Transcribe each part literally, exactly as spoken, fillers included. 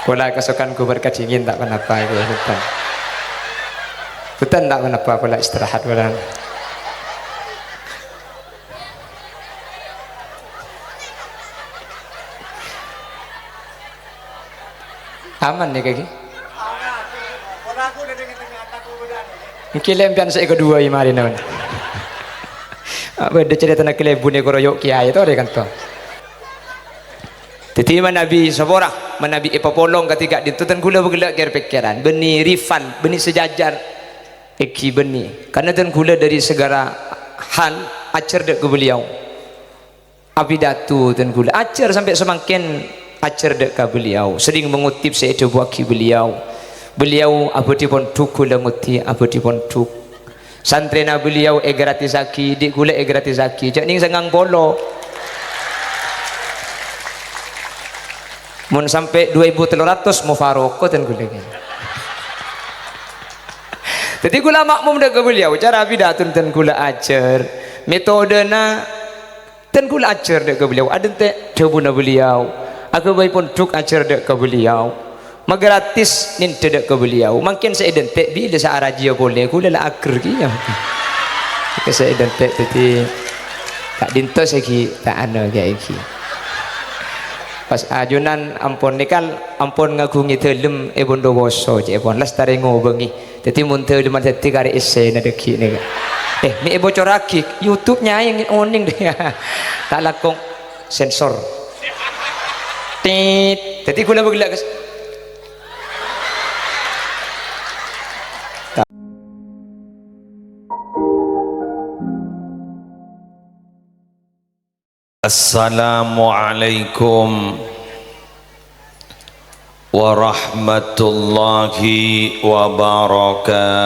Pola kasokan gubâr kadingin, ta' ponapa, ya, bhunten. Bhunten, ta' ponapa, pola istirahat, pola. Aman nèka, Ki? Ènggi lèmpèyan sè èkaduwâi marèna, mon. Apa bâdâ caretana kalèbun è koroyo' kèyaè, torè kanto. Dhâddhi, manabi sapora, manabi èpapolong kadhi ka'dinto, dân kaulâ ghellâ' kèr-pèkkèran, bânnè rival, bânnè sajâjâr, ènggi bânnè. Karna dân kaulâ dâri sagala hal ajhâr dâ' ka beliau. Apidato dân kaulâ, ajhâr sampè' samangkèn ajhâr dâ' ka beliau, sering mengutip sè èdhâbuwâghi beliau. Beliau abâdhi pondhuk, kaulâ ngoddhi abâdhi pondhuk. Santrèna beliau ègratisaghi, dhi' kaulâ ègratisaghi, jhâ' nèng sangang polo. Mon sampè' duwâ èbu tello ratos, mofaroko dân kaulâ. Dhâddhi kaulâ ma'mum dâ' ka beliau, cara apidato dân kaulâ ajhâr, metodena Dân kaulâ ajhâr dâ' ka beliau, adhânte' dhâbuna beliau, aghâbây pondhuk ajhâr dâ' ka beliau, magratis nèndhâ dâ' ka beliau. Mangkèn sè èdhânte' bilâ sè arajiyâ polè, kaulâ la ager kèya. Sè èdhânte' dhâddhi ka'dinto sè ghi' ta' ano kèya ghi'. Pas ajunan ampon nèkal, ampon ngaghungè dhâlem è Bondowoso, cè'èpon lastarè ngobângè. Dhâddhi mon dhâlemman dhâddhi karè essèna dhâggi' nèka. Eh, mè' èbocorraghi, YouTube nyaèng onèng dhâ. Ta' langkong sensor. Tit. Dhâddhi kaulâ bâgellâ', guys. Assalamualaikum warahmatullahi wabarakatuh.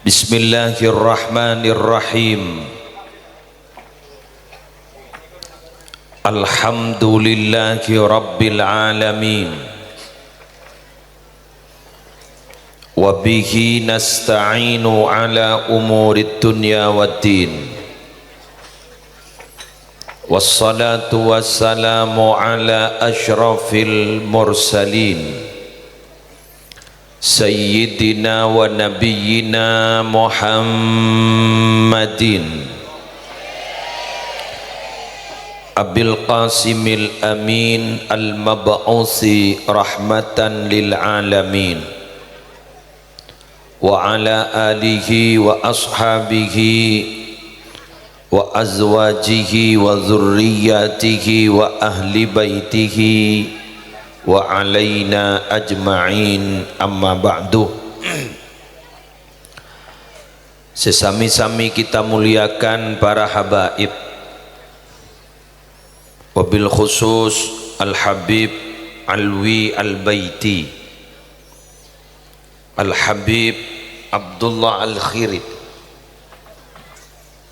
Bismillahirrahmanirrahim. Alhamdulillahi rabbil alamin. Wa bihi nasta'inu ala umurid dunya waddin. Wassalatu wassalamu ala asyrafil mursalin. Sayyidina wa nabiyyina Muhammadin Abil Qasimil Amin al-mab'usi rahmatan lil alamin, wa ala alihi wa ashabihi wa azwajihi wa dzurriyyatihi wa ahli baitihi wa alaina ajma'in, amma ba'du. Sè sami-sami kita muliakan para habaib, wabil khusus Al-Habib Alwi Al-Baiti, Al-Habib Abdullah Al-Khirit,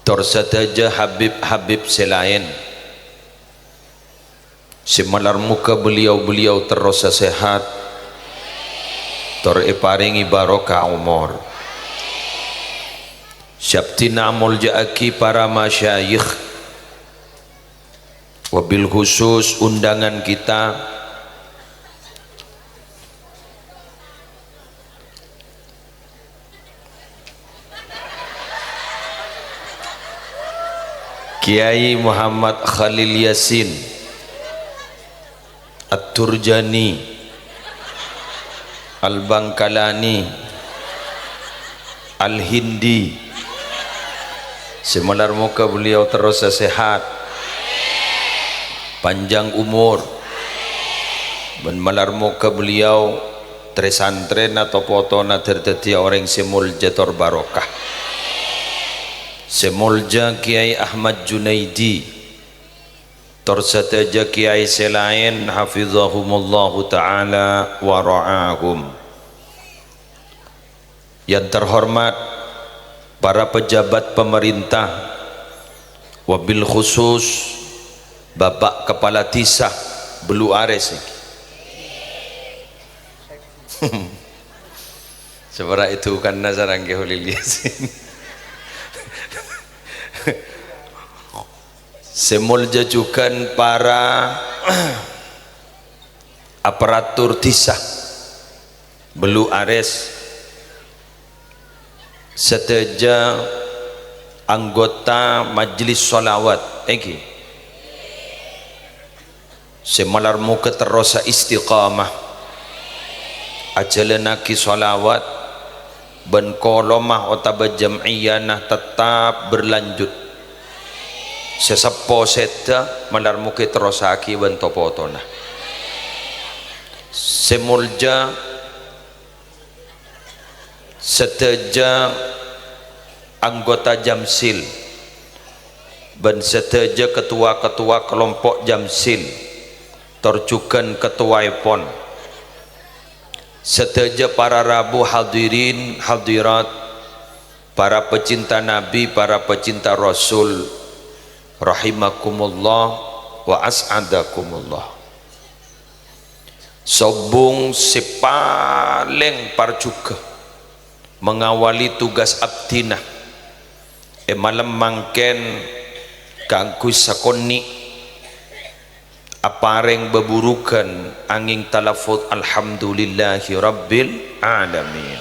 tor sadhâjâ habib-habib sè laèn. Sè malar moghâ beliau-beliau terrosa sehat, tor èparèngè barokah omor. Sè abdhina amolja'aghi para masyayikh, wabil khusus undangan kita, Kiai Muhammad Khalil Yasin At-Turjani Al-Bangkalani Al-Hindi, sè malar moghâ beliau terrosa sehat, panjang umur, bân malar moghâ beliau trè-santrèna to-potona dhâr dhâddhiyâ orèng sè molja tor barokah. Sè molja Kiai Ahmad Junaidi, tor sadhâjâ kiai sè laèn, hafizahumullahu ta'ala wa ra'ahum. Yang terhormat para pejabat pemerintah, wabil khusus Bapak Kepala Desa Belu Ares iki. Coba itu kan sareng Kè Holil Yasin. Sè molja jhughân para aparatur dhisa, Belu Ares, sadhâjâ anggota majelis shalawat, èngghi. Sè malar moghâ terrosa istiqamah ajhâlânnaghi shalawat bân koloma otabâ jam'iyana tetap berlanjut. Sè seppo sèdhâ malar moghâ terrosaghi bân to-potona. Sè molja sadhâjâ anggota Jamsil bân sadhâjâ ketua-ketua kelompok Jamsil, tor jhughân ketuaèpon, sadhâjâ para rabu hadirin hadirat, para pecinta Nabi, para pecinta Rasul, rahimakumullah wa as'adakumullah. Sobung sè palèng parjhughâ mangawali tugas abdhina è malem mangkèn kaangghuy sakonè' aparèng bhâbhurughân angèng talaffuz alhamdulillahi rabbil alamin.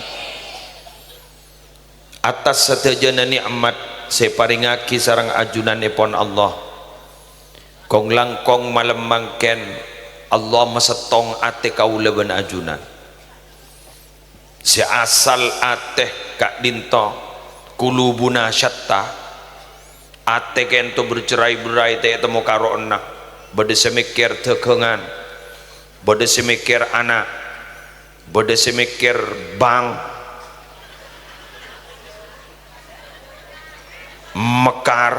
Attas sadhâjâna nè'mat sè èparèngaghi sareng ajunanèpon Allah. Kong-langkong malem mangkèn, Allah masettong atè kaulâ bân ajunan. Sè asal atè ka'dinto, qulubuna syatta, atè kènto bercerai-berai ta' ètemmo karo'na, bâdâ sè mèkkèr dhâghângan, bâdâ sè mèkkèr ana', bâdâ sè mèkkèr bank, mekar,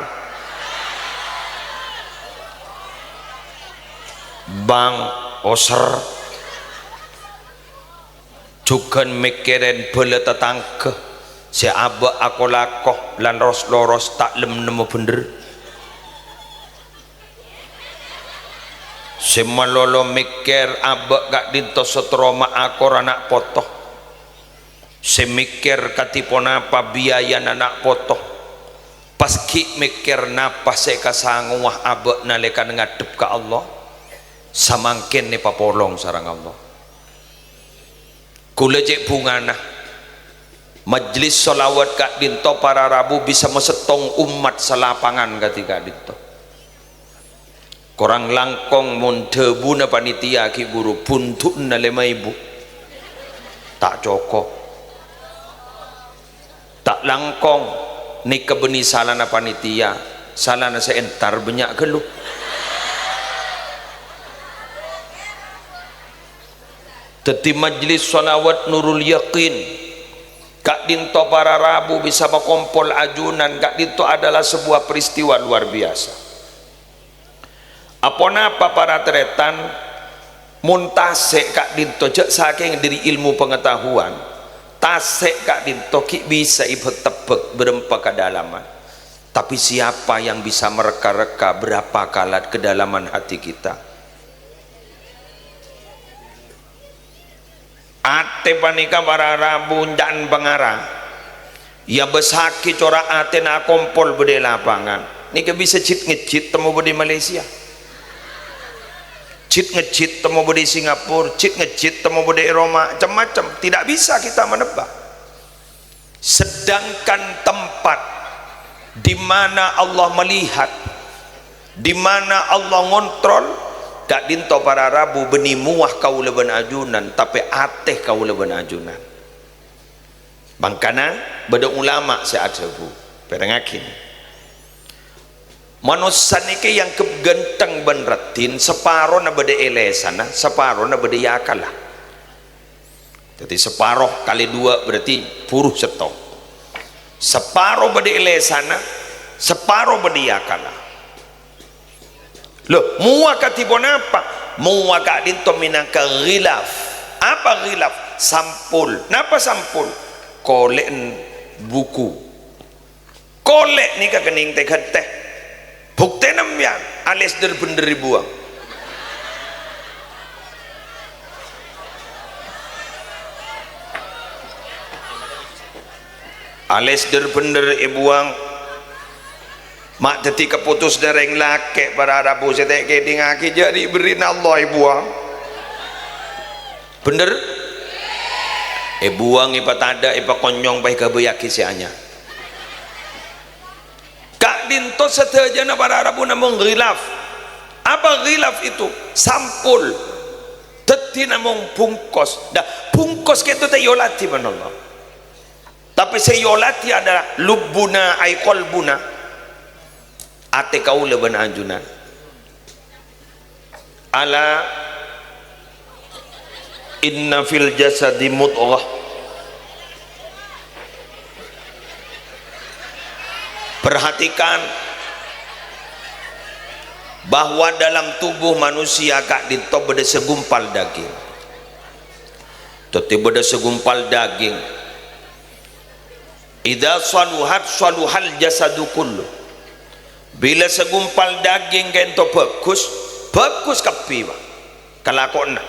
bank, oser, jhughân mèkkèrè bhâlâ tatangghâ sè abâ' ako-lako lan ros-loros ta' lem-nemmo bhendher. Sè malolo mèkkèr abâ' ka'dinto sè terro maakor ana' poto. Sè mèkkèr kadhi ponapa biayana ana' poto. Pas ghi' mèkkèr napa sè èkasangowa abâ' nalèkana ngadhep ka Allah. Samangkèn èpapolong sareng Allah. Kaulâ cè' bhungana, majelis shalawat ka'dinto para rabu bisa masettong ommat salapangan kadhi ka'dinto. Korang langkong mon dhâbuna panitia ghi' buru bhundu'na lèma èbu. Ta' cokop. Ta' langkong, nèka bânnè salana panitia, salana sè entar bânnya' ghâllu. Dhâddhi majelis shalawat Nurul Yaqin, ka'dinto para rabu bisa makompol ajunan, ka'dinto adalah sebuah peristiwa luar biasa. Aponapa para tarètan, mon tasè' ka'dinto jhâ' sakèng dhâri ilmu pengetahuan, tasè' ka'dinto ghi' bisa èbhâk-tebbhâk bârâmpa kadalaman. Tapi siapa yang bisa mereka-reka berapa karat kedalaman hati kita? Atè panèka para rabu ca'na pangara. Èabâssaghi cora' atèna akompol bâdâ è lapangan. Nèka bisa jit-ngejit temmo bâdâ è Malaysia. Jit-ngejit temmo bâdâ è Singapura, jit-ngejit temmo bâdâ è Roma, cem-macem. Tidak bisa kita menebak. Sedangkan tempat di mana Allah melihat, di mana Allah ngontrol, ka'dinto para rabu bânnè mowa kaulâ bân ajunan, tapè atè kaulâ bân ajunan. Mangkana bâdâ ulama sè adhâbu, pèrengngaghi. Manossa nèka èangghep ghântheng bân raddhin, saparona bâdâ è lèsanna, saparona bâdâ è akalla. Dhâddhi, saparo kalè duwâ' berarti buru sèttong. Saparo bâdâ è lèsanna, saparo bâdâ è akalla. Lho, mowa kadhi ponapa? Mowa ka'dinto mènangka ghilaf. Apa ghilaf? Sampul. Napa sampul? Kolè'en buku. Kolè' nèka kennèng tè-ghântè. Buktèna sampèyan, alès dhâr-bhendhâr èbuwâng. Alès dhâr-bhendhâr èbuwâng. Ma' dhâddhi kapotosanna rèng lakè', para rabu sè ta' èkèdingngaghi jâ' ri'-, bherri'na Allah èbuwâng. Bhendher? Èbuwâng, èpatadâ', èpakonyong, paèghâbâyyaghi sè anyar. Ka'dinto sadhâjâna para rabu namong ghilaf. Apa ghilaf itu? Sampul. Dhâddhi namong bungkos. Nah, bungkos kènto ta' èoladhi bân Allah. Tapè sè èoladhi adalah lubbuna ay qalbuna, atè kaulâ bân ajunan. Ala inna fil jasadi mudghah. Perhatikan bahwa dalam tubuh manusia ka'dinto bâdâ sagumpal daging. Dhâddhi bâdâ sagumpal daging. Idza saluhat saluhal jasadu kullu. Bilâ sagumpal daging ka'dinto bhâghus, bhâghus kabbhi, Pak, kalakowanna.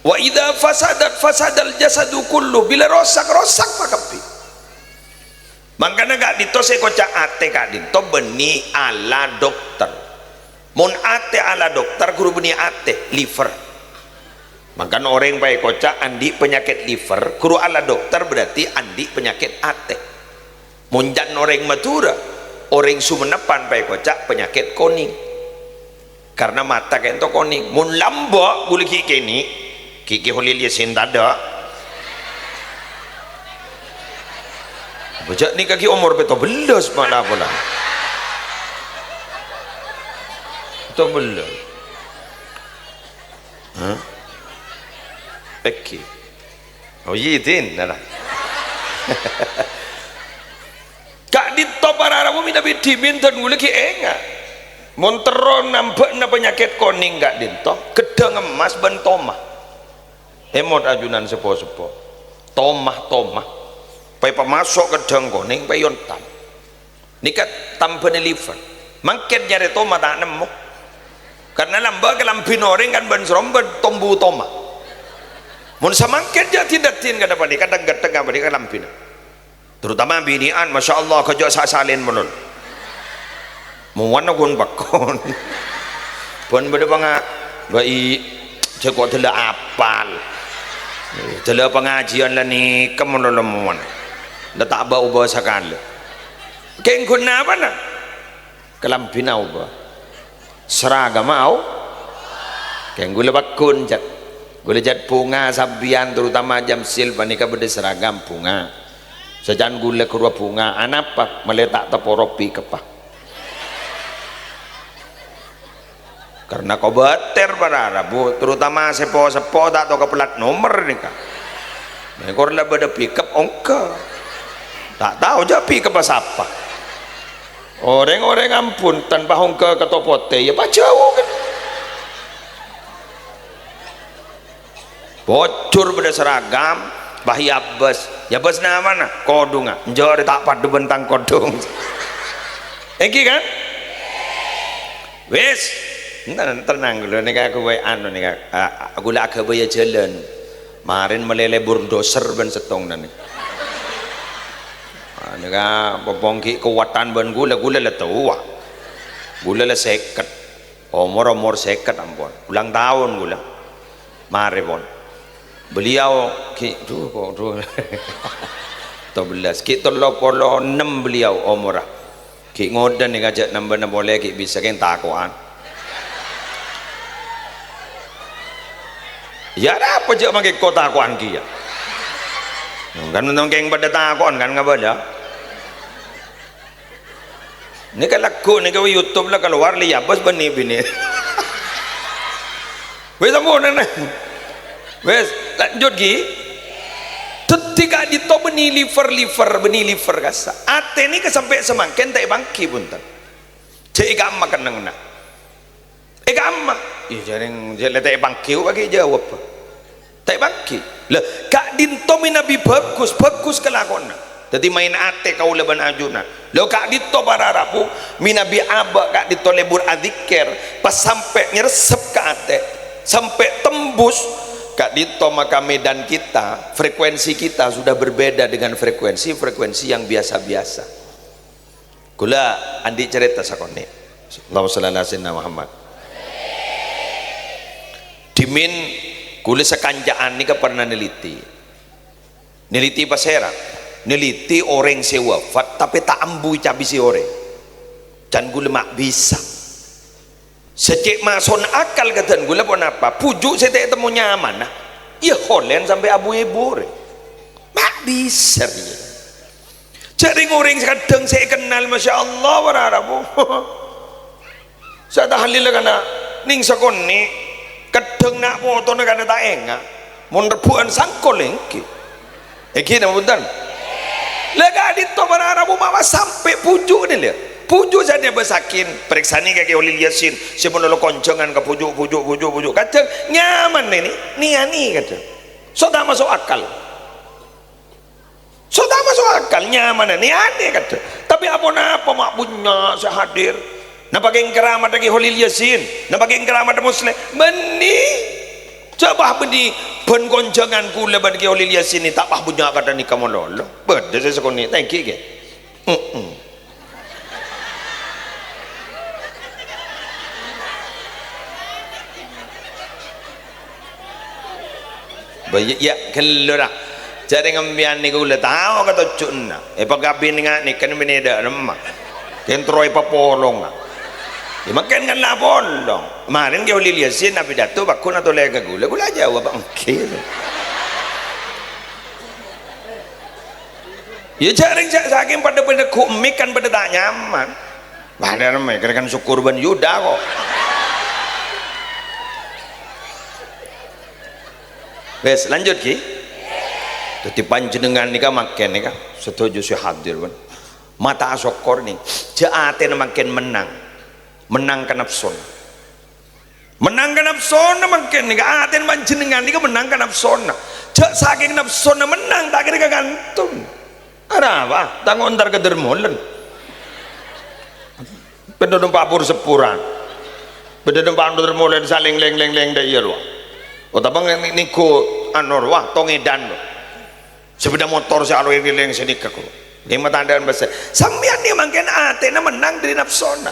Wa idza fasadat fasadal jasadu kullu. Bilâ rosak, rosak, Pak, kabbhi. Mangkana ka'dinto sè èkoca' atè ka'dinto bânnè ala dokter. Mon atè ala dokter, ghuru bânnè atè, liver. Mangkana orèng paèkoca' andi' panyakèt liver, ghuru ala dokter berarti andi' panyakèt atè. Mon can orèng Madhurâ, orèng Sumennepan paèkoca' panyakèt konèng. Karna mata ka'dinto konèng. Mon lambâ' ghulâ ghi' kènè', ghi' Kè Holil Yasin tadâ'. Bâjâ' nèka ghi' omor pètto bellâs mala pola. Pètto bellâs. Hah? Peggi'. Oh, iyâ, Din, nah, lah. Ka'dinto para rabu mènabi dhimèn dân ghulâ ghi' enga'. Mon terro nambâ'na panyakèt konèng ka'dinto, ghâddhâng emmas bân toma. Èmot ajunan sepo-sepo. Toma, toma. Paèpamaso' ghâddhâng konèng, paèyontal. Nèka tambâna liver. Mangkèn nyarè toma ta' nemmo. Karna lambâ' kalambhina orèng kan bân-srombân tombu toma. Mon samangkèn jâ' din-dhâddin kadhâ' panèka, dhâng-ghâddhâng panèka kalambhina. Terutama binè'an, masya Allah, ghâjâ' sa-, salèn malolo. Mowana ghun-paghun. Bân bâdâ panga-, bâi, jâ' ko' dâlla apal. Dâlla pangajiân la nèka malolo mowana. La ta' bâ-obâ sakalè. Kèng ghun napana? Kalambhina obâ. Saragamma o-, kèng ghulâ pagghun, jhât. Ghulâ jhât bhunga sampèyan, terutama Jamsil panèka bâdâ saragam bhunga. Sajân ghulâ ghâruwa bhunga, anapa? Malè ta' taporo pikebbhâ. Karna kobâtèr para rabu, terutama sepo-sepo ta' tao ka plat nomer nèka. Mèngkor la bâdâ pikebbhâ ongghâ. Ta' tao jâ' pikebbhâ sapa. Orèng-orèng ampon tanpa ongghâ kèto potè, iyâ pajhâu kan. Pojhur bâdâ saragam, bâh èyabâs. Èyabâs napana? Kodhungnga. Enjâ' rè ta' padâ bân tang kodhung. Èngghi kan? Wis. Enten, tenang ghulâ nèka aku wae anu nèka, a-, a-, ghulâ aghâbâyâ jhâlân. Marèn malèlè bulldozer bân sèttongnga nèka. A, nèka pongghâ kowatan bân ghulâ, ghulâ la towa. Ghulâ la sèket. Omor, omor sèket ampon. Ulang taon ghulâ. Marè pon. Beliau ghi', duh, kok, duh. Tobellas. Ghi' tello polo ennem beliau omorra. Ghi' ngodâ nèka jhâ' nambâna polè ghi' bisa kèng tako'an. Yâ, arapa jhâ' mangkèn ko' tako'an kèya? Kan mantong kèng padâ tako'an kan ngabâlâ. Nèka lagghu' nèka, YouTube la kalowar, la èyabâs bânnè binè. Wis, ampon, nèng. Wis, lanjut, ghi. Dhâddhi ka'dinto bânnè liver-liver, bânnè liver kassa'. Atè nèka sampè' samangkèn ta' èpangghi, bhunten. Jhâ' èkamma kennengnganna. Èkamma. Iyâ, jhâreng, jhâ' la ta' èpangghi, bâgi jâwâb. Ta' èpangghi. Lah, ka'dinto mènabi bhâghus, bhâghus kalakowanna. Dhâddhi maèn atè kaulâ bân ajunan. Lho, ka'dinto para rabu, mènabi abâ' ka'dinto lebur adzikir, pas sampè' nyerressep ka atè, sampè' tembus Ka'dinto maka medan kita, frekuensi kita sudah berbeda dengan frekuensi-frekuensi yang biasa-biasa. Kaulâ andi' carèta sakonè'. Allahumma shalli ala sayyidina Muhammad. Dhimèn kaulâ sakanca'an nèka pernah neliti. Neliti pasèra? Neliti orèng sè wafat tapè ta' ambu ècabisè orèng. Can kaulâ ma' bisa. Sè cè' masona akal ka dân kaulâ ponapa? Bhuju' sè ta' ètemmo nyamana, iyâ holèn sampè' abu-èbu orèng. Ma' bisa, iyâ. Jhâ' rèng-orèng sè kadhâng sè èkennal, masya Allah, para rabu. Sè tahlil kana' nèng sakonè', kadhâng na' potona kana' ta' enga'. Mon rebbhu'ân sangkol èngghi. Èngghi napa bhunten? La ka'dinto para rabu ma' pas sampè' bhuju' nè, lè. Bhuju' sè nyabâsaghin, parèksanè ka Kè Holil Yasin, sè malolo konjhângan ka bhuju', bhuju', bhuju', bhuju'. Kadhâng nyaman nè, nè, nèyanè kadhâng. So ta' maso' akal. So ta' maso' akal, nyamana nèyanè kadhâng. Tapè aponapa ma' bânnya' sè hadir. Napa kèng keramat Kè Holil Yasin? Napa kèng keramat Musleh? Bânnè. Jhâ' pas bânnè bân konjhângan kaulâ bân Kè Holil Yasin nè ta' pas bânnya' kadhâng nèka malolo. Bâdâ sè sakonè' ta' èngghi, Kè? Heeh. Bâ, iyâ, ghâllu ra. Jhâ' rèng sampèyan nèko la tao katojjhuna. Èpakabinènga nèka bânnè dâ' remma. Kèng terro èpapolonga. Iyâ, mangkèn kan la apolong. Marèn Kè Holil Yasin, apidato, pagghun atolè ka kaulâ. Kaulâ ajâwâb, "Èngghi." Iyâ, jhâ' rèng jhâ' sakèng padâ-padâ ghu' mik kan padâ ta' nyaman. Padâ remma, kèra kan Sukkur bân Yuda kok. Wes, lanjut, Ki. Dhâddhi panjhennengngan nèka mangkèn nèka, sadhâjâ sè hadir, bân. Mata asokkor nè, jhâ' atèna mangkèn mennang. Mennang ka napsona. Mennang ka napsona mangkèn nèka, atèna panjhennengngan nèka mennang ka napsona. Jhâ' sakèng napsona mennang, ta' kèra kakanton. Arapa? Ta' ngontar ka Dermolen. Bâdâ nompa' pur-seppuran. Bâdâ nompa' pur-seppuran salèng lèng-lèng-lèng dâ' iyâ rowa. Otabâ nè-, nèngghu anu rowa, tong èdhân rowa. Sepeda motor sè alo èlèng sè nèka kok. Nè matandhâ'ân bâsa. Sampèyan nè mangkèn atèna mennang dâri napsona.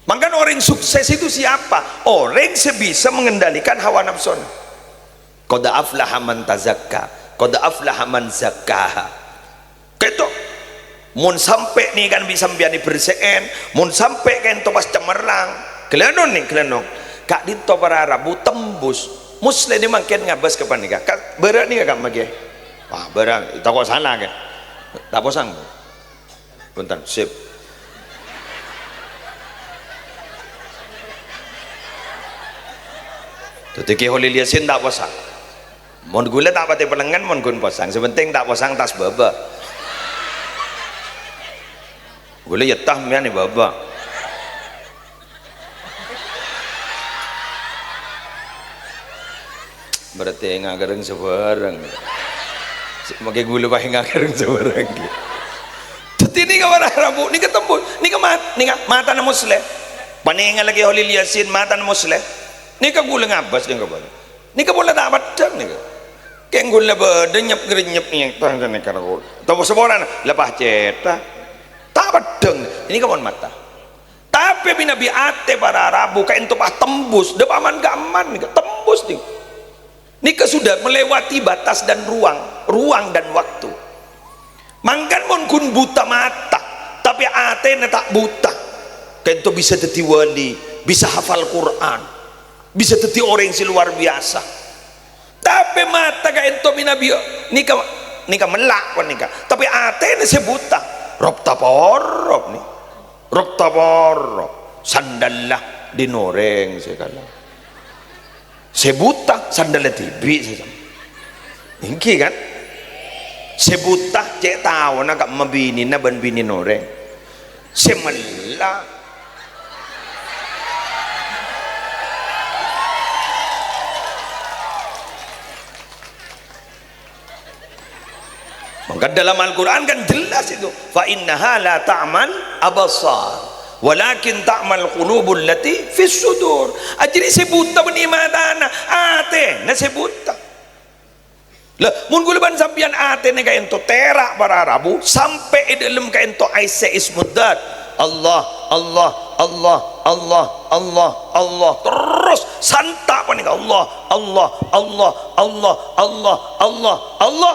Mangkana orèng sukses itu siapa? Orèng sè bisa mengendalikan hawa nafsuna. Qad aflaha man tazakka, qad aflaha man zakkaha. Kèto. Mon sampè' nèkan bi' sampèyan èbersè'è, mon sampè' kènto pas cemerlang, ghâlânon nè, ghâlânon. Ka'dinto para rabu tembus. Musleh nè mangkèn ngabâs ka panèka. Ka-, bârâ' nèka ka' maghi. Wah, bârâ', tako' sala, kè. Ta' posang. Bhunten, sip. Dhâddhi Kè Holil Yasin ta' posang. Mon ghulâ ta' patè pèlengngen, mon ghun posang. Sè pentèng ta' posang tas bâbâ. Ghulâ yâ tas mèyan è bâbâ. Berarti ènga' ghâreng sabhârâng. Sè makè ghulâ pas ènga' ghâreng sabhârâng, ghi. Dhâddhi nèka para rabu, nèka tembus, nèka mat-, nèka matana Musleh. Panèngalla Kè Holil Yasin, matana Musleh. Nèka ghulâ ngabâs nèka, Pak. Nèka polè ta' peddhâng nèka. Kèng ghulâ bâdâ nyep-ngrenyep nèka, nèka ghulâ. Tembus saporana, lepas cèta. Ta' peddhâng. Nèka pon mata. Tapè manabi atè para rabu ka'dinto pas tembus, dâ' paman-ka'amman nèka, tembus nèka. Nèka sudah melewati batas dan ruang, ruang dan waktu. Mangkana mon ghun buta mata, tapè atèna ta' buta, ka'dinto bisa dhâddhi wali, bisa hafal Quran, bisa dhâddhi orèng sè luar biasa. Tapè mata ka'dinto manabi nèka, nèka mellak panèka. Tapè atèna sè buta, rop-taporop nè. Rop-taporop. Sandalla dhin orèng sè kala. Sè buta, sandalla dhibi' sè sem-, èngghi, kan? Sè buta cè' taona ka'emma binèna bân binèna orèng. Sè mellak. Maka dalam Al-Quran kan jelas itu, "Fa innaha la ta'mal absar, "Walakin ta'mal qulubul lati fis sudur." Ajâriyâ sè buta bânnè matana, atèna sè buta. Lah, mon kaulâ bân sampèyan atèna kaènto tèra' para rabu, sampè' è dâlem kaènto aèssè ismudzat. Allah, Allah, Allah, Allah, Allah, Allah. Terros santa' panèka, Allah, Allah, Allah, Allah, Allah, Allah, Allah.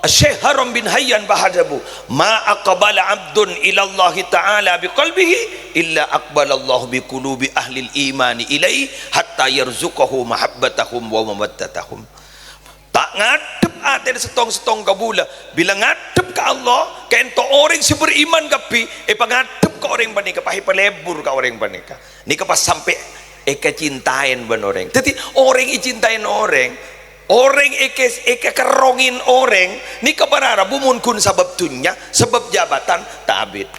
Syekh Haram bin Hayyan bâdâ adhâbu, "Ma aqbala abdun ilallahi ta'ala biqalbihi illa aqbalallahu biqulubi ahlil imani ilaihi hatta yarzuqahu mahabbatahum wa mawaddatahum." Ta' ngadhep atèna sèttong-sèttong kabulâ. Bilâ ngadhep ka Allah, kaènto orèng sè beriman kabbhi, èpangadhep ka orèng panèka, pas èpalebur ka orèng panèka. Nèka pas sampè' èkacintaèn bân orèng. Dhâddhi, orèng ècintaèn orèng, orèng èkè-, èkakerrongè orèng, nèka para rabu mon ghun sabâb dhunnya, sabâb jabatan, ta' abit.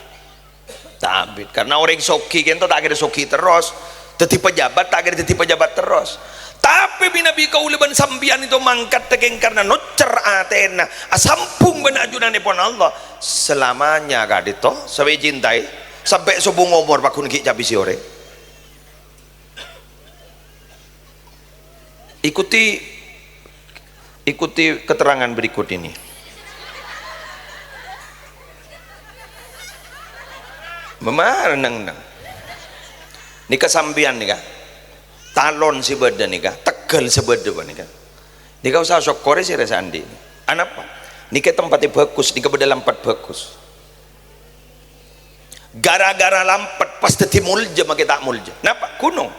Ta' abit. Karna orèng soghi kaènto ta' kèra soghi terros. Dhâddhi pejabat ta' kèra dhâddhi pejabat terros. Tapè bi-, nabi kaulâ bân sampèyan èto mangkat dâging karna noccer atèna, asambhung bân ajunanèpon Allah. Selamanya ka'dinto, sè ècintaè, sampè' sobung omor pagghun ghi' cabisè orèng. Ikuti, ikuti keterangan berikut ini. Memang neng-neng. Nèka sampèyan nèka. Talon sè bâdâ nèka, tegal sè bâdâ panèka. Nèka usaha sokkorè sè rèsa andi'. Anapa? Nèka tempatè bhâghus, nèka bâdâ lampet bhâghus. Gara-gara lampet pas dhâddhi molja, makè ta' molja. Napa? Ghunong.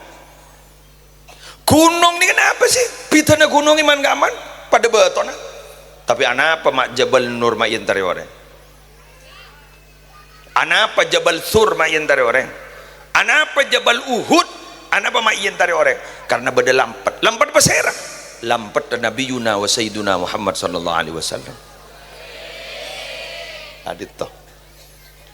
Ghunong nèka napa sih? Bhidhâna ghunong è man-kaman, padâ bâtona. Tapè anapa ma' Jabal Nur ma' èyentarè orèng? Anapa Jabal Tsur ma' èyentarè orèng? Anapa Jabal Uhud? Anapa ma' èyentarè orèng? Karna bâdâ lampet. Lampet pasèra? Lampet Nabiyuna wa Sayyiduna Muhammad sallallahu alaihi wasallam. Ka'dinto.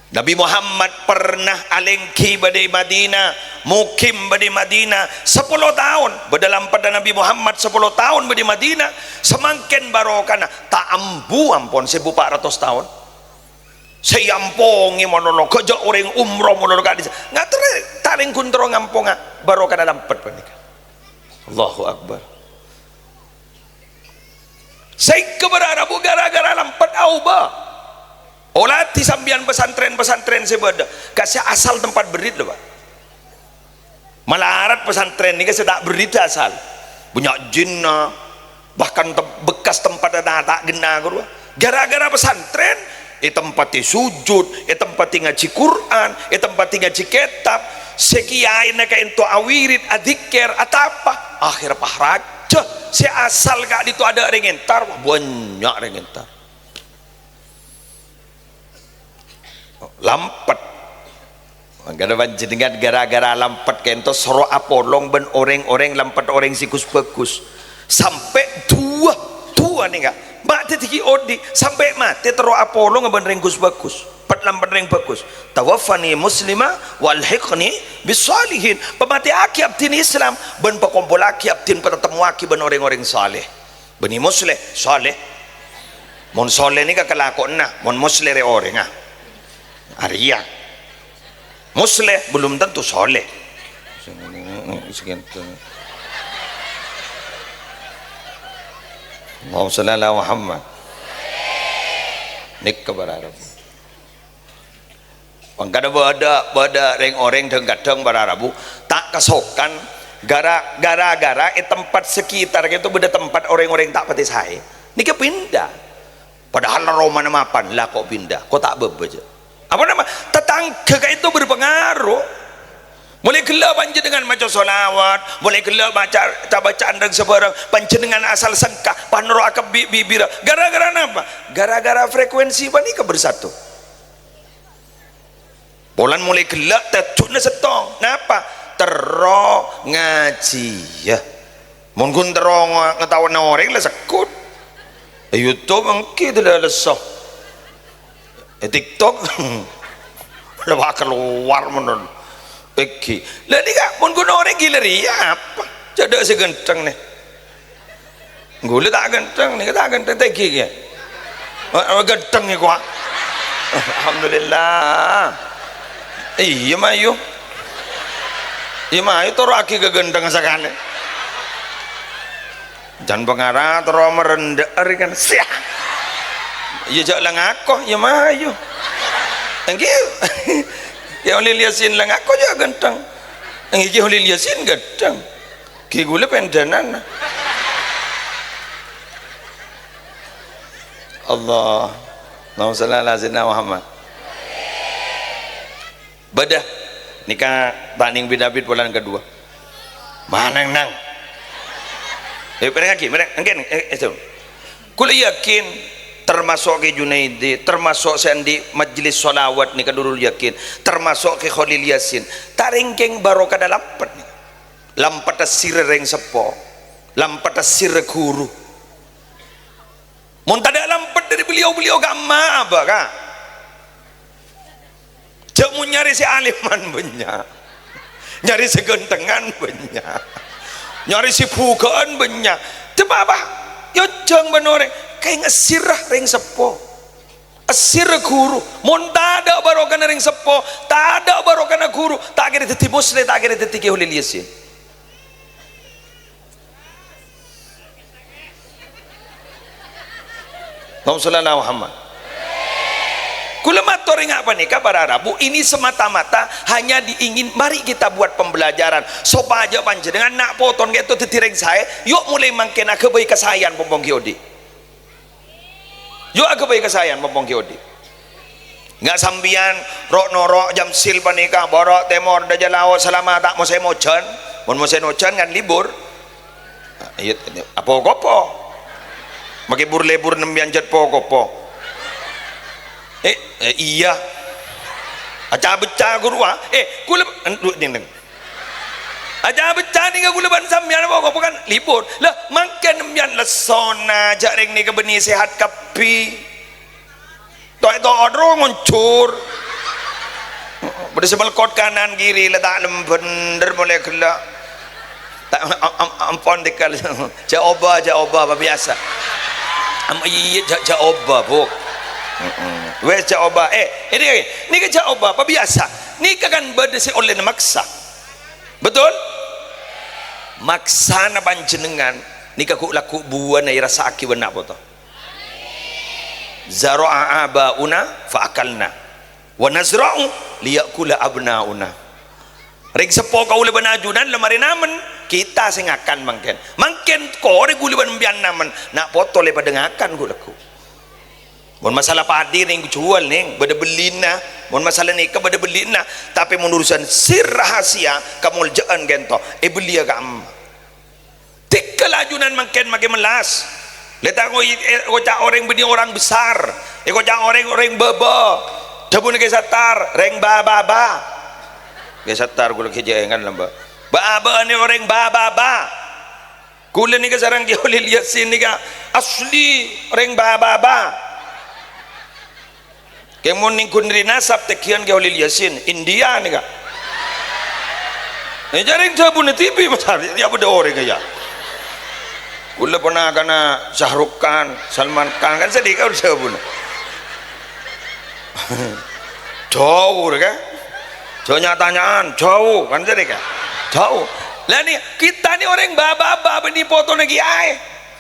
Nabi Muhammad pernah alèngghi bâdâ è Madinah, mukim bâdâ è Madinah sapolo taon. Bâdâ lampetta Nabi Muhammad sapolo taon bâdâ è Madinah, samangkèn barokana ta' ambu ampon sèbu pa' ratos taon. Sè èampongè malolo, ghâjâ' orèng umroh malolo ka'dissa'. Ngaterrè ta' lèngghu terro ngamponga barokana lampet panèka. Allahu Akbar. Sèngko' bârâ' rabu gara-gara lampet aobâ. Olatè sampèyan pesantren-pesantren sè bâdâ, ka sè asal tempat berrit lho, Pak. Malarat pesantren nèka sè ta' berrit asal. Bânnya' jinna, bahkan tem-, bekas tempat ta', ta' ghenna ghâruwa. Gara-gara pesantren, ètempatè sujud, ètempatè ngajhi Qur'an, ètempatè ngajhi kètab, sè kiyaèna kaènto awirid, adzikir, atapa, akhèr pas rajâ, sè asal ka'dinto adâ' rèng èntar, bânnya' rèng èntar. Lampet. Mangkana panjhennengngan gara-gara lampet kaènto soro apolong bân orèng-orèng lampet orèng sè gus-bhâgus. Sampè' duwâ, duwâ nèka. Ma' dhâddhi ghi' odi', sampè' matè terro apolong bân rèng gus-bhâgus. Pet-lampet rèng bhâgus. "Tawaffani muslima wa alhiqni bis shalihin." Pamatèyaghi abdhina Islam bân pakompollaghi abdhina patatemmoaghi bân orèng-orèng saleh. Bânnè Musleh, Saleh. Mon Saleh nèka kalakowanna, mon Musleh rè orèngnga. Arèya. Musleh belum tentu Saleh. Allahumma shalli ala Muhammad. Nèka bârâ' rabu. Mangkana bâdâ, bâdâ rèng-orèng dhâng-kadhâng bârâ' rabu ta' kasokan gara-, gara-gara è tempat sekitar kaènto bâdâ tempat orèng-orèng ta' patè saè. Nèka pinda. Padahal romana mapan, la ko' pinda, ko' ta' bâbâ, jâ'. Apa nama? Tatangghâ kaènto berpengaruh. Molaè ghellâ' panjhennengngan maca sholawat, molaè ghellâ' maca ca-bacaan rèng sabârâng, panjhennengngan asal sengka, panoro' akabbhi bibirra. Gara-gara napa? Gara-gara frekuensi panèka bersatu. Polana molaè ghellâ' tajjudna sèttong. Napa? Terro ngajhiyâ. Mon ghun terro nga-, ngataowana orèng la segghut. È YouTube èngghi dâlâ lesso. È TikTok la kalowar monon. Èngghi. La nèka mon ghun orèng ghi' la rèya apa? Cè' dâ' sè ghântheng nè. Ghulâ ta' ghântheng, nèka ta' ghântheng, ta' èngghi kèya. Eh, eh, ghântheng nèko, ah. Alhamdulillah. Iyâ, mayu. Iyâ, mayu toro'aghi ka ghântheng sakalè. Jhân pangara terro marendhâ'â rè kan. Siah. Iyâ, jhâ' la ngako, iyâ mayu. Èngghi, yâ Kholil Yasin la ngako jhâ' ghântheng. Èngghi, Kholil Yasin ghântheng. Ghi' ghulâ pendhânan. Allah. Allahumma shalli ala sayyidina Muhammad. Bâdâ. Nèka ta' nèng bit-abit polana kaduwâ. Manang nang. Eh, mèrèngngaghi, mèrèng-, èngghi, eh, eh, itu. Kaulâ yakin termasuk Kè Junaidi, termasuk sè andi' majelis shalawat nèka Nurul Yakin, termasuk Kè Kholil Yasin. Ta' rèngkèng barokana lampet nèka. Lampetta sirra rèng seppo. Lampetta sirra ghuru. Mon tadâ' lampet dâri beliau, beliau kamma abâ', Ka'? Jhâ' mon nyarè sè alèman bânnya'. Nyarè sè ghânthengan bânnya'. Nyarè sè bhughâ'ân bânnya'. Teppa' apa? Yâ jhâng bân orèng. Kèng sirra rèng seppo. Sirra ghuru. Mon tadâ' barokana rèng seppo, tadâ' barokana ghuru, ta' kèra dhâddhi Musleh, ta' kèra dhâddhi Kè Kholil Yasin. Allahumma shalli ala Muhammad. Kaulâ mator ènga' panèka para rabu, ini semata-mata hanya diingin, mari kita buat pembelajaran sopajâ panjhennengngan na' potona ka'dinto dhâddhi rèng saè, yo' molaè mangkèn aghâbây kasaèyan pong-pong ghi' odi'. Yo' aghâbây kasaèyan pong-pong ghi' odi'. Ènga' sampèyan ro'-noro' Jamsil panèka, bârâ' tèmor, dâjâ lao' salama ta' mosèm ojhân. Mon mosèm ojhân kan libur. Nah, iyâ, apa-kopo. Makè bur-lebur nèmpèyan jhât po-kopo. Eh, eh, iyâ. Aca-bâca ghuru, ah. Eh, kaulâ, en-, du-, neng-, neng. Aca-bâca nèka kaulâ bân sampèyan apa-apa kan libur. Lah, mangkèn sampèyan lessona, jhâ' rèng nèka bânnè sehat kabbhi. Toè-toè ro ngoncor. Bâdâ sè melkot kanan kiri, la ta' lem bhendher molaè ghellâ'. Ta-, am-, am-, ampon tèkal. Jhâ' obâ, jhâ' obâ, apa biyasa. Am-, iyâ, jhâ', jhâ' obâ, Bu. Mm-mm. Wes, jhâ' obâ. Eh, ini, nèka jhâ' obâ, apa biyasa. Nèka kan bâdâ sè ollèna maksa. Betul? Maksana panjhennengngan nèka ghu'-lagghu' buwâna èrassa'aghi bân na' poto. Zara'a aba'una fa akalna, wa nazra'u liya'kula abna'una. Rèng seppo kaulâ bân ajunan la marè namen, kita sè ngakan mangkèn. Mangkèn korè kaulâ bân sampèyan namen, na' poto la padâ ngakan ghu'-lagghu'. Mon masalah padhi nèng juwâl nèng, bâdâ bellina. Mon masalah nèka bâdâ bellina. Tapè mon urusan sir rahasia, kamoljâ'ân ka'dinto, èbelliyâ ka'emma. Tèkka ajunan mangkèn makè mellas. Lè ta' ngoy-, eh, ngoca' orèng bânnè orang besar. Èkoca' orèng, orèng bâbâ. Dhâbuna Kè Sattar, rèng bâ-bâbâ. Kè Sattar kaulâ ghi' jhâ' èngan lamba. Bâ-bâbâna orèng bâ-bâbâ. Kaulâ nèka sareng Kè Kholil Yasin nèka asli rèng bâ-bâbâ. Kèng mon nèng ghun ri nasab tèngghiyân Kè Kholil Yasin, India nèka. Nèng jhâ' rèng dhâbuna T V besar, yâ bâdâ orèng yâ. Kaulâ ponakana Shah Rukh Khan, Salman Khan, kan sèdhika dhâbuna. Jhâu rèka. Jhâ' nya-tanya'an, jhâu, kan sèdhika. Jhâu. Lah nè, kita nè orèng bâ-bâbâ bânnè potona kèyaè.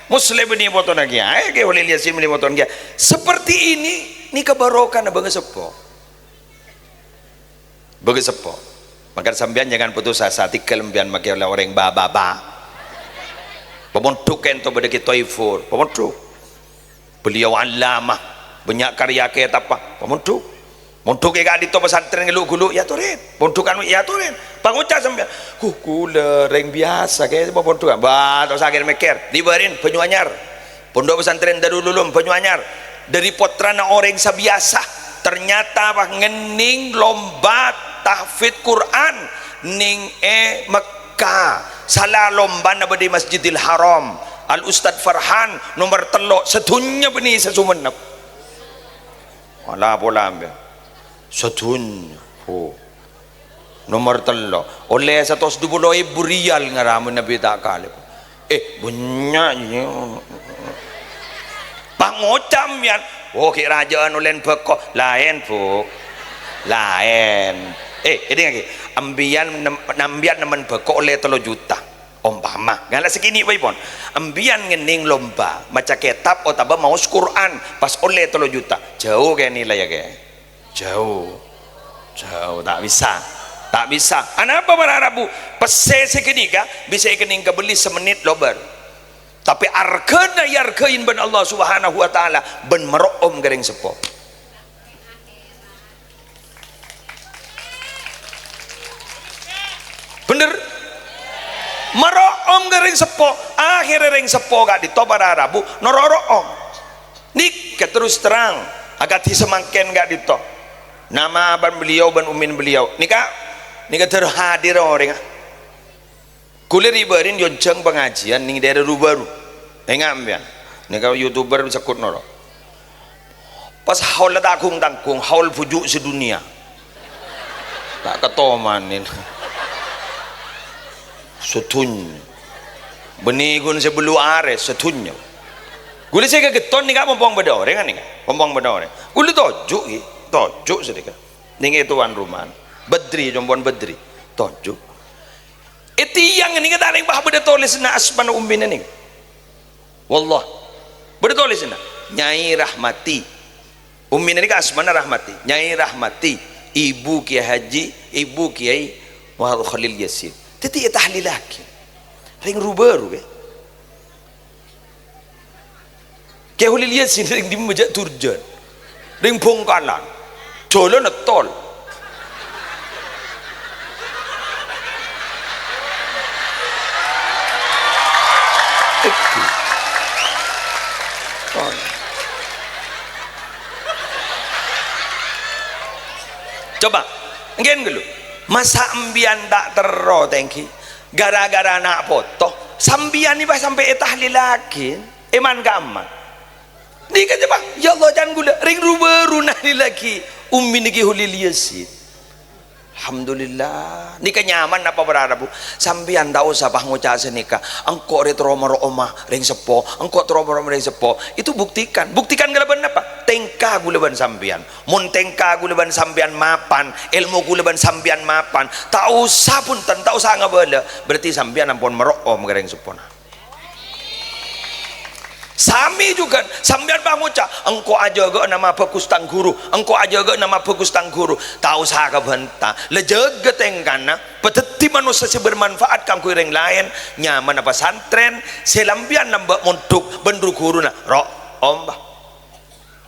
Musleh bânnè potona kèyaè, Kè Kholil Yasin bânnè potona kèyaè. Seperti ini, nèka barokana bângaseppo. Bângaseppo. Mangkana sampèyan jangan putus asa, tèngghâl sampèyan makè ollè orèng bâ-bâbâ. Pamondhuk ka'dinto bâdâ Kè Toifur, pamondhuk. Beliau allamah, bânnya' karya kètabbhâ, pamondhuk. Mondhuk è ka'dinto pesantren ghâllu'-ghâllu', yâ torè. Pondhukan, yâ torè. Pangoca' sampèyan, "Huh, kaulâ rèng biyasa, kè, pondhukan." Bâh, ta' osa kèr-mèkkèr. Dibârin, Banyuanyar. Pondok Pesantren Darul Ulum, Banyuanyar. Dâri pottrana orèng sabiyasa, ternyata, bâh, ngennèng lomba tahfidz Qur'an nèng è Mekkah. Sala lombana bâdâ è Masjidil Haram. Al Ustadz Farhan, nomer tello', sadhunnya bânnè sè Songennep. Wala pola ampe. Sadhunnya. Oh. Nomer tello'. Ollè satos dupolo èbu riyal ngaramè Nabi ta' kalè. Eh, bânnya', iyâ. Pangoca' sampèyan, "Oh, ghi' rajâ'ân ollèna bhâko." Laèn, Bu. Laèn. Eh, èdingngaghi, embiyan nem-, embiyan nemmen bâko ollè tello juta. Ompama, ngala' sakènè' bhâi pon. Embiyan ngennèng lomba maca kètab otabâ maos Qur'an, pas ollè tello juta. Jhâu kè nilai ya, kè? Jhâu. Jhâu, ta' bisa. Ta' bisa. Anapa para rabu? Pèssè sè ghânèka bisa èkennèng kabelli samennit lobâr. Tapè arghâna èarghâi bân Allah Subhanahu wa Ta'ala bân maro'om ka rèng seppo. Bhender? Maro'om ka rèng seppo. Akhèrra rèng seppo ka'dinto para rabu noro' ro'om. Nèka terus terang, akadhi samangkèn ka'dinto. Nama bân beliau bân ummin beliau. Nèka, nèka terus hadir orèngnga. Ghulâ ri'-bâri'na èonjhâng pangajiân neng daerah Rubaru. Enga' empèyan. Nèka YouTuber sekut noro'. Pas haul ta' gung-tanggung, haul bhuju' sadhunnya. Ta' katomanin. Sadhunnya. Bânnè ghun sè bâllu' arè, sadhunnya. Ghulâ sè kagetton nèka pompong bâdâ orèng nèka. Pompong bâdâ orèng. Ghulâ toju', ghi. Toju' sadhika. Nèng è towan romana. Badri, compo'na Badri. Toju'. È tiyang nèka ta' rèng bâ-, bâdâ tolèsanna asmana ummina nèka. Wallah. Bâdâ tolèsanna. Nyai Rahmati. Ummina nèka asmana Rahmati. Nyai Rahmati. Ibu Kiai Haji, Ibu Kiai Muhammad Khalil Yasin. Dhâddhi ètahlillaghi. Rèng Rubaru, kè. Kè Kholil Yasin rèng dimma jhâ' Durjan? Rèng Bhângkalan. Jhâlânna tol. Coba, ènggen ghâllu. Masa' empèyan ta' terro, tèngghi? Gara-gara ana' poto, sampèyan nèka sampè' ètahlillaghi, èman-ka'emman. Nèka jâ', bâ, ya Allah, can ghulâ, rèng Rubaru nahlillaghi ummi nèka Kholil Yasin. Alhamdulillah. Nèka nyaman apa para rabu? Sampèyan ta' osa, bâ, ngoca' sanèka, "Engko' rè terro maro'oma rèng seppo, engko' terro maro'oma rèng seppo." Itu buktikan. Buktikan kalabân napa? Tèngka ghulâ bân sampèyan. Mon tèngka ghulâ bân sampèyan mapan, èlmo ghulâ bân sampèyan mapan, ta' osa, bhunten, ta' osa ngabâlâ, berarti sampèyan ampon maro'om ka rèng seppona. Sami jhughân, sampèyan bâ ngoca', "Engko' ajâgâ nama bhâghus tang ghuru, engko' ajâgâ nama bhâghus tang ghuru." Ta' osa kabânta, la jâgâ tèngkana, padhâddhi manossa sè bermanfaat kaangghuy rèng laèn, nyamana pasantrèn, sè lampèyan lambâ' mondhuk bân ru-ghuruna, ro'om, bâ.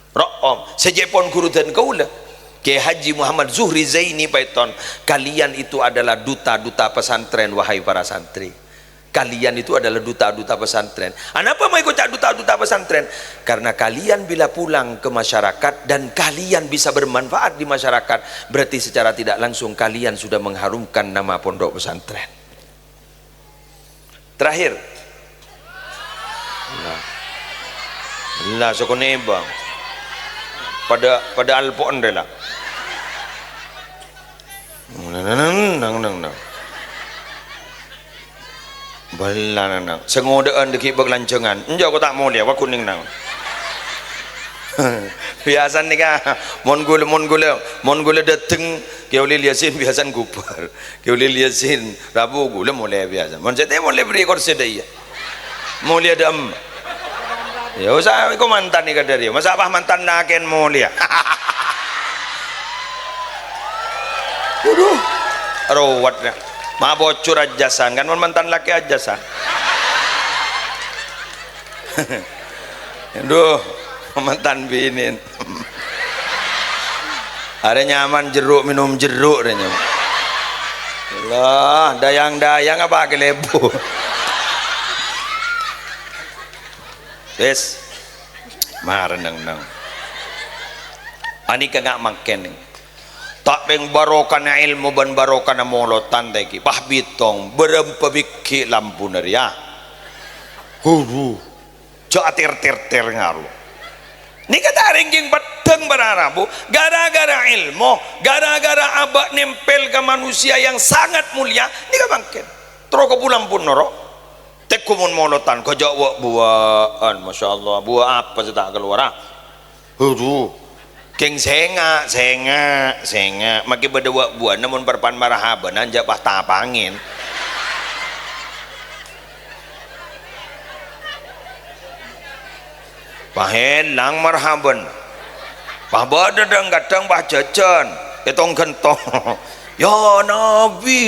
Ro'om, sajâ pon ghuru dân kaulâ, Kiai Haji Muhammad Zuhri Zaini Paiton, "Kalian itu adalah duta-duta pesantren, wahai para santri. Kalian itu adalah duta-duta pesantren." Anapa ma' èkoca' duta-duta pesantren? Karena kalian bila pulang ke masyarakat dan kalian bisa bermanfaat di masyarakat, berarti secara tidak langsung kalian sudah mengharumkan nama pondok pesantren. Terakhir. Nah. Nah, sakonè', Bang. Padâ, padâ alpo'en rè, la. Nang, nang, nang, nang. Bella, nang, nang. Sè ngodâ'ân dâggi' bâk lanjhângan. Enjâ', ko ta' molèya, wa kuning, nang. Biyasana nèka, mon ghulâ, mon ghulâ, mon ghulâ dâteng, Kè Ulil Yasin biyasana ghubâr. Kè Ulil Yasin, rabu ghulâ molè biyasa. Mon sè tè molè bherri' korsè dâ' iyâ. Molèya dâ' emma. Ya usa, iko mantan nèka dâri. Masa' pas mantan lakèn molèya? Waduh, ruwet ya. Ma' bocor ajasan, kan mon mantan lakè ajasan. Duh, mantan binèn. Arè nyaman jeruk, minum jeruk arè nyaman. Allah, dayang-dayang apa kalèbuk? Wis. Mara neng-neng. Anèka nga' mangkèn. Ta' rèng barokana èlmo bân barokana molodhân tèngghi. Pah bitong, bârâmpa bighi' lampuna rèya. Hu, hu. Jhâ' ater-ter-ter ngaro. Nèka ta' rèng jhâng peddhâng para rabu, gara-gara èlmo, gara-gara abâ' nèmpèl ka manusia yang sangat mulia, nèka mangkèn. Terro ka pu-lampu noro'. Tèngghu mon molodhân, ghâjâ' wâ'-buwâ'ân, masyaallah, buwâ' apa sè ta' kalowara? Aduh. Kèng sènga', sènga', sènga'. Makè bâdâ wa'-buwâna mon parpan marhabanan jhâ' pas tapangèn. Pas èlang marhaban. Pas bâdâ dhâng-kadhâng pas jhâjhân. Ètong-ghentong. Ya Nabi.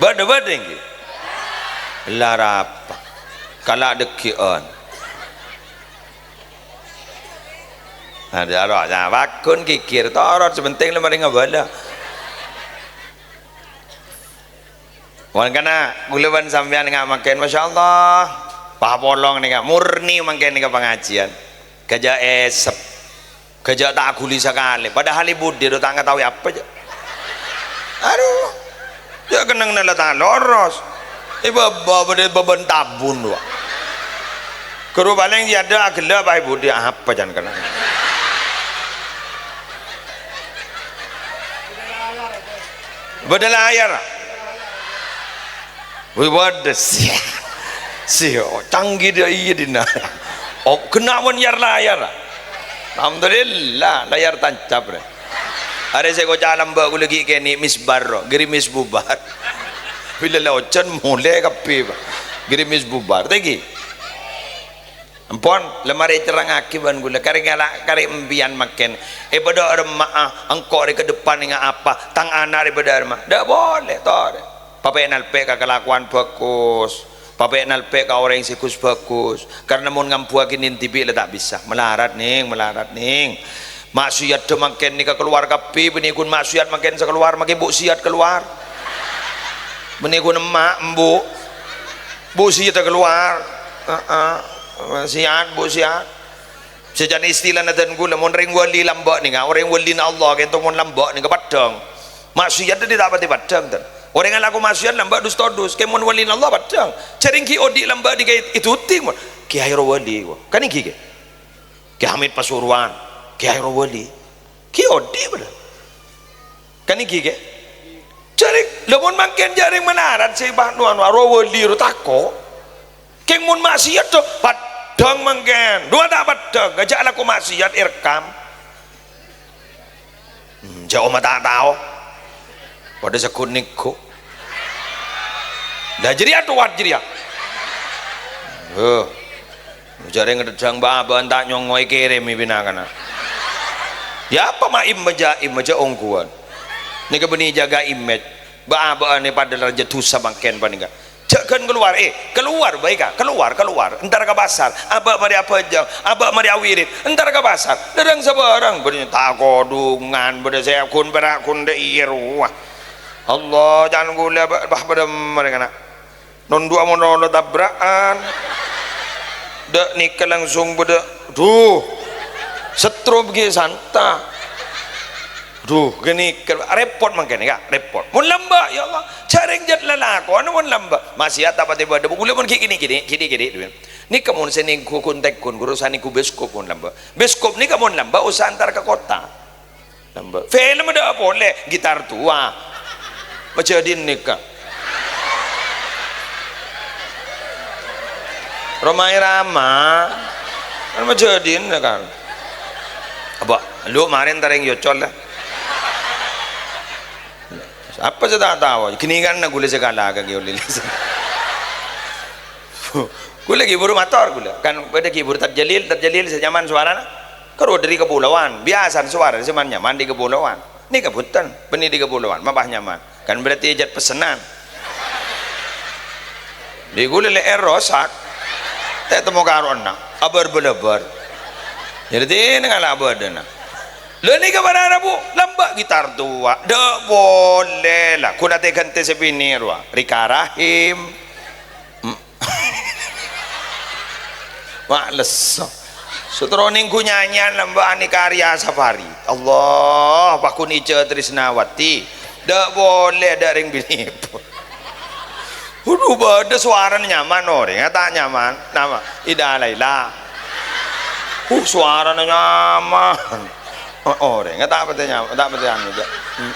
Bâdâ, bâdâ ènggi. La arapa? Kala' dhâggi'ân. Nah, dâ' ro, nah, pagghun ghighir, torot, sè pentèng la marè ngabâlâ. Mangkana, kaulâ bân sampèyan nga' mangkèn, masyaallah. Papolong nèka, murni mangkèn nèka pangajiyân. Ghâjâ' èsep. Ghâjâ' ta' aghuli sakalè. Padahal è budi ro ta' ngataowè apa, jâ'. Adu. Jâ' kennengnganna la ta' loros. È bâbâ bâdâ bâbân tabun, wa. Ghuru palèng sè adâ' aghellâ' apa è budi, apa can kennengngan. Bâdâ layar. Wih, waduh, si, si, oh, canggih dia, iyâ, dinna. Oh, kennengngan layar. Alhamdulillah, layar tancap, rè. Arè sè koca' lambâ' kaulâ ghi' kènè' misbar, ro. Girimis bubar. Bilâ la ojhân molè kabbhi, Pa'. Girimis bubar. Tèngghi. Ampon, la marè ècerrangngaghi bân kaulâ. Karè ngala-, karè empèyan mangkèn. È bâdâ remma'a, engko' rè ka depan ènga' apa? Tang ana' rè bâdâ remma. Dâ' polè, torè. Papè' nalpè' ka kalakowan bhâghus. Papè' nalpè' ka orèng sè ghus-bhâghus. Karna mon ngambuwâghi nèng dhibi' la ta' bisa. Malarat, Nèng, malarat, Nèng. Maksiyadda mangkèn nèka kalowar kabbhi, bânnè ghun maksiyat mangkèn sè kalowar, mangkèn Bu' Siyat kalowar. Bânnè ghun emma', embu'. Bu' Siyat kalowar. Heeh. Siyat, Bu' Siyat. Sajân istilana dân kaulâ, mon rèng wali lambâ' nèka, orèng walina Allah, kènto mon lambâ' nèka paddhâng. Maksiyat dhâddhi ta' patè paddhâng, dân. Orèng alako maksiyat lambâ' dus-todus, kèng mon walina Allah paddhâng. Jhârèng ghi' odi' lambâ' nèka èdhuting, mon. Kèyaè ro wali, wa. Kan èngghi, kè? Kè Hamid Pasuruan, kèyaè ro wali. Ghi' odi' padâ. Kan èngghi, kè? Jhârèng, la mon mangkèn jhârèng malarat sè pa-, nu-, anu, ro wali ro tako'. Kèng mon maksiyat to, paddhâng mangkèn. Duwâ ta' paddhâng, ghâjâ' alako maksiyat èrekkam. Hmm, jhâ' omma ta' tao. Padâ segghut nèngghu. Lah, jârèya towat jârèya. Heh. Jhârèng ngedhedhâng bâ'-abâ'ân ta' nyongngoè kèrèmè bhina kana. Yâ, apa ma' imma jâ', imma jâ' ongghuwân. Nèka bânnè jâgâ image. Bâ'-abâ'ân è padâ rajâ dhusa mangkèn panèka. Jhâ' ghân kalowar, eh, kalowar bhâi, Ka', kalowar, kalowar. Entar ka pasar, abâ' marè abhâjâng, abâ' marè awirid, entar ka pasar. Dârâng sabârâng, bâdâ tako' dhungan, bâdâ sè ghun pèra' ghun dâ' iyâ rowa. Allah, can ghulâ bâ-, bâ-, bâdâ marè kana. Nonduwâ mon ono tabra'an. Dâ' nèka langsung bâdâ, duh. Setrum ghi' santa. Duh, ghânèka rèpot mangkèn, Ka', rèpot. Mon lambâ', ya Allah, jhârèng jhât lalakonna mon lambâ'. Maksiyat ta' patè bâdâ, ghulâ mon ghi' kènè'-kènè', kènè'-kènè', duwèn. Nèka mon sè nèngghu ghun-tèngghu, ghuru sanèngghu biskop mon lambâ'. Biskop nèka mon lambâ' osa entar ka kottha. Lambâ'. Film dâ' polè, gitar towa. Majâdin nèka. Rhoma Irama. Kan majâdin nèka. Apa? Lu marèn tarèng yocol, ya. Apa sè ta' tao? Ghânèka ghulâ sè kala ka Ghi' Olil. Ghulâ ghibur mator ghulâ. Kan bâdâ ghibur Tad Jalil, Tad Jalil sè nyaman sowarana. Karo dâri kapolowan, biyasana sowara sè man-nyaman dâri kapolowan. Nèka bhunten, bânnè dâri kapolowan, ma' pas nyaman. Kan berarti jhât pessenan. Dâri ghulâ lè'èr rosak. Ta' temmo karo'na, abâr-bâlâbâr. Jadi nèng ala abâdâna. Lha nèka para rabu, lambâ' gitar towa. Dâ' polè la, ghun atè-ghântè sè binè' rowa. Rika Rahim. Ma' lesso. Sè terro nèngghu nyanyian lambâ' Anika Arya Safari. Allah, paghun Ica Trisnawati. Dâ' polè dâ' rèng binè'. Waduh, bâdâ sowarana nyaman, orèngnga ta' nyaman. Nama? Ida Laila. Uh, sowarana nyaman. Oh, orèngnga ta' patè nyam-, ta' patè anu, jâ'. Hmm.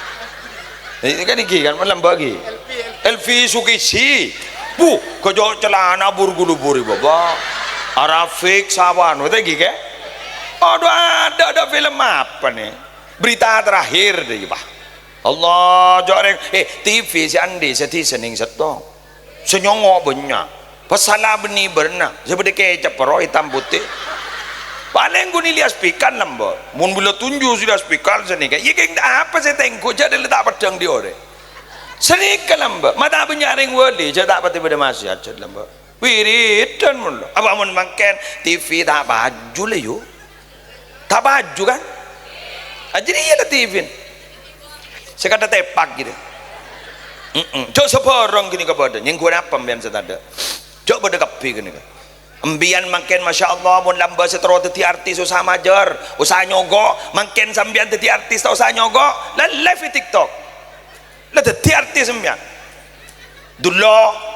Ini kan iki kan, mon lambâ' iki. Elvi Sukisi. Bu, kejot celana bur-gulubur, Baba. Arafik sawan, wete iki, ke? Adhu, adâ', adâ' film apa nè? Berita Terakhir, dâ' iyâ, Pak. Allah, jhâ' rèng, eh, T V sè andi', sè dhisènèng sèttong. Sè nyongngo' bânnya'. Pas sala bânnè bârna, sè bâdâ kècap pèro, itam potè. Palèng ghun Ilyas Pikal lambâ'. Mon bilâ tunju' Ilyas Pikal sanèka, iyâ kèng apa sè tèngghu, jhâ' dâlla ta' peddhâng dhi' orèng. Sanèka lambâ', ma' ta' bânnya' rèng wali, jhâ' ta' patè bâdâ maksiat, jhâ' lambâ'. Wiridan mon lo. Apa mon mangkèn T V ta' paju la, yu? Ta' paju, kan? Ah, jârèya la T V-na. Sè kadâ' tèpak ghitu. Mm-mm. Jhâ' sabhârâng ghânèka bâdâ. Nyèngghuna apa sampèyan sè tadâ'? Jhâ' bâdâ kabbhi ghânèka. Sampèyan mangkèn, masya Allah, mon lambâ' sè terro dhâddhi artis, osa majâr, osa nyogo'. Mangkèn sampèyan dhâddhi artis, ta' osa nyogo'. La live è TikTok. La dhâddhi artis sampèyan. Dullo.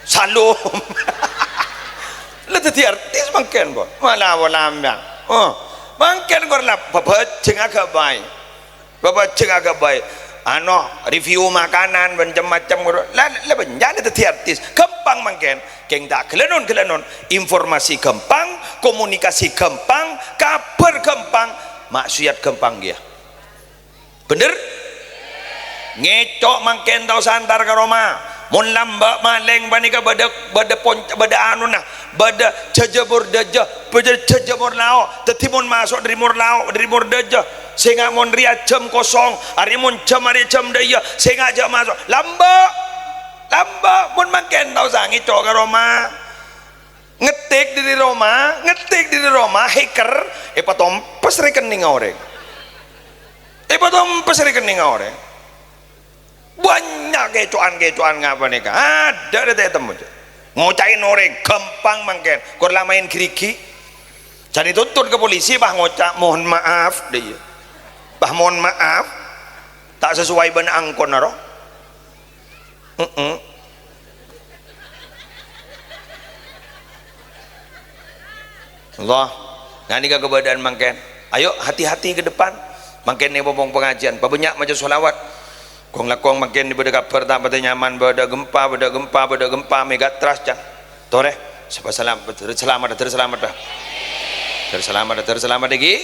Salom. La dhâddhi artis mangkèn, Bos. Mala-mala sampèyan. Oh, mangkèn kor la bâbâjheng aghâbây. Bâbâjheng aghâbây. Ano, review makanan, macem-macem ngono. La, la bânnya' la dhâddhi artis. Ghâmpang mangkèn. Kèng ta' ghâlânon-ghâlânon, informasi ghâmpang, komunikasi ghâmpang, kabhâr ghâmpang, maksiat ghâmpang kèya. Bhender? Ngèco' mangkèn ta' osa entar ka roma. Mon lambâ' malèng panèka bâdâ, bâdâ pon-, bâdâ anona, bâdâ jhâjâ mor dâjâ, bâdâ jhâjâ mor lao'. Dhâddhi mon maso' dâri mor lao', dâri mor dâjâ. Sènga' mon rèya jhâm kosong, arè mon jhâm, arè jhâm dâ' iyâ, sènga' jhâ' maso'. Lambâ'! Lambâ', mon mangkèn ta' osa ngèco' ka roma. Ngetik dâri roma, ngetik dâri roma, hacker, èpatompes rèkènèngnga orèng. Èpatompes rèkènèngnga orèng. Bânnya' kèco'an-kèco'an ngapa nèka? Adâ' la ta' ètemmo, jhâ'. Ngoca'è orèng, ghâmpang mangkèn. Kor la maèn ghârighi. Jhâ' ètuntut ka polisi, pas ngoca', "Mohon maaf," dâ' iyâ. "Pas mohon maaf, ta' sesuai bân angkona, ro." Heeh. Allah, nganèka kabâdâ'ân mangkèn. Ayo, hati-hati ke depan. Mangkèn nèng popong pangajiân, pabânnya' maca sholawat. Kong-langkong mangkèn bâdâ kabhâr ta' patè nyaman, bâdâ gempa, bâdâ gempa, bâdâ gempa, megatrust, can. Torè, sapa salam-, ter-, salamet, ter-, salamet, dah. Ter-, salamet, ter-, salamet, iki.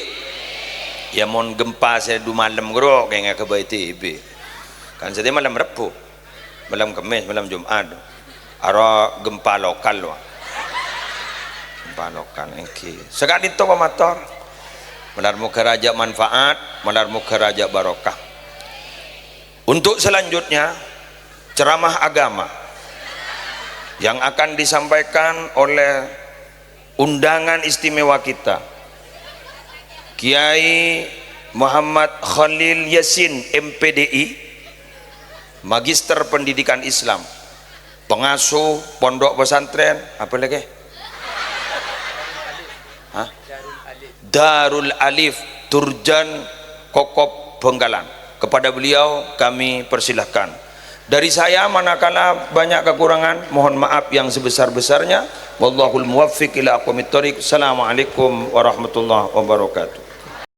Ya, mon gempa sè du malem, ghâro, kèngèng aghâbây T V. Kan satèya malem Rebbhu. Malem Kemmès, malem Jum'at. Aro gempa lokal, wa. Gempa lokal, èngghi. Saka'dinto pamator. Malar mogâ rajâ manfaat, malar mogâ rajâ barokah. Untuk selanjutnya, ceramah agama yang akan disampaikan oleh undangan istimewa kita, Kiai Muhammad Khalil Yasin, M P D I, Magister Pendidikan Islam, pengasuh pondok pesantren, apa lagi? Hah? Darul Alif, Durjan Kokop Bangkalan. Kepada beliau kami persilahkan. Dari saya, manakala banyak kekurangan, mohon maaf yang sebesar-besarnya. Wallahul muwaffiq ila aqwamit thoriq. Assalamualaikum warahmatullahi wabarakatuh.